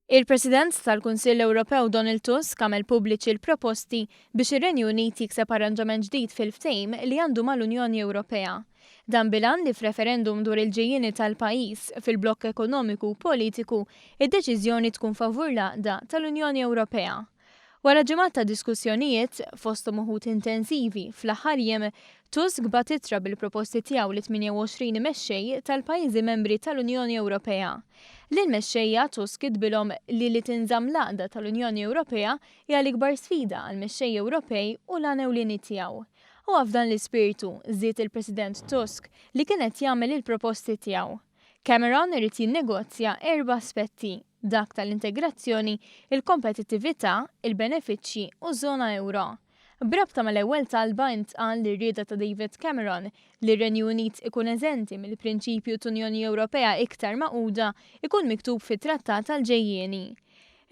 Il-President tal-Kunsill Ewropew Donald Tusk għamel pubbliċi l-proposti biex ir-Renju Unit jikseb arranġament ġdid fil-ftehim li għandu mal-Unjoni Ewropea. Dan bil-għan li f'referendum dwar il-ġejjieni tal-pajjiż fil-blokk ekonomiku u politiku, id-deċiżjoni tkun favur l-għaqda tal-Unjoni Ewropea. Wara ġimgħat ta' diskussjonijiet, fosthom uħud intensivi, fl-aħħar jiem, Tusk bagħat ittra bil-proposti tiegħu lit-28 mexxej tal-pajjiżi membri tal-Unjoni Ewropea. Lill-mexxejja, Tusk kitbilhom li li tinżamm l-għaqda tal-Unjoni Ewropea hija l-ikbar sfida għall-mexxejja Ewropej u l-għan ewlieni tiegħu. Huwa f'dan l-ispirtu, żied il-President Tusk, li kien qed jagħmel il-proposti tiegħu. Cameron irid jinnegozja erba' aspetti, dak tal-integrazzjoni, il-kompetittività, il-benefiċċji u ż-żona ewro. B'rabta mal-ewwel talba intqal li r-rieda ta' David Cameron li r-Renju Unit ikun eżenti mill-prinċipju t'Unjoni Ewropea iktar magħquda ikun miktub fit-trattat għall-ġejjieni.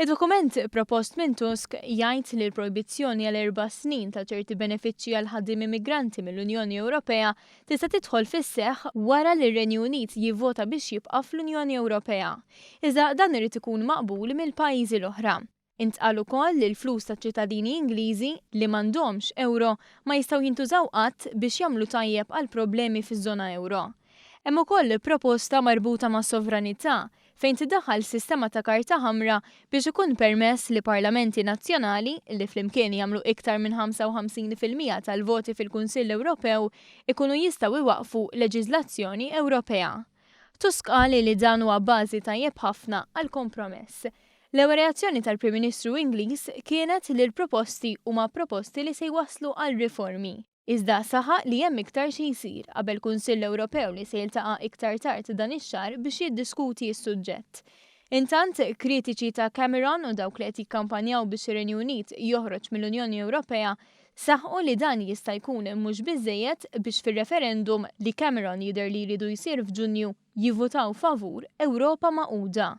Id-dokument propost minn Tusk jgħid li l-projbizzjoni għal erba' snin ta' ċerti benefiċċji għal ħaddiemi migranti mill-Unjoni Ewropea tista' tidħol fis-seħħ wara li r-Renju Unit jivvota biex jibqa' fl-Unjoni Ewropea. Iżda dan irid ikun maqbul mill-pajjiżi l-oħra. Intqal ukoll li l-flus taċ-ċittadini Ingliżi li m'għandhomx ewro ma jistgħu jintużaw qatt biex jagħmlu tajjeb għal problemi fiż-żona ewro. Hemm ukoll proposta marbuta mas-sovranità fejn tiddaħħal sistema ta' karta ħamra biex ikun permess li parlamenti nazzjonali, li flimkien jagħmlu iktar minn 55% tal-voti fil-Kunsill Ewropew, ikunu jistgħu jwaqqfu leġiżlazzjoni Ewropea. Tusk qal li dan huwa bażi tajjeb ħafna għal kompromess. L-ewwel reazzjoni tal-Prim Ministru Ingliż kienet li l-proposti huma proposti li se jwasslu għal riformi. Iżda saħaq li hemm iktar xi jsir qabel Kunsill Ewropew li se jiltaqa' iktar tard dan ix-xahar biex jiddiskuti s-suġġett. Intant, kritiċi ta' Cameron u dawk li qed jikkampanjaw biex ir-Renju Unit joħroġ mill-Unjoni Ewropea saħqu li dan jista' jkun mhux biżżejjed biex fir-referendum li Cameron jidher li jridu jsir f'Ġunju jivvutaw favur Ewropa magħquda.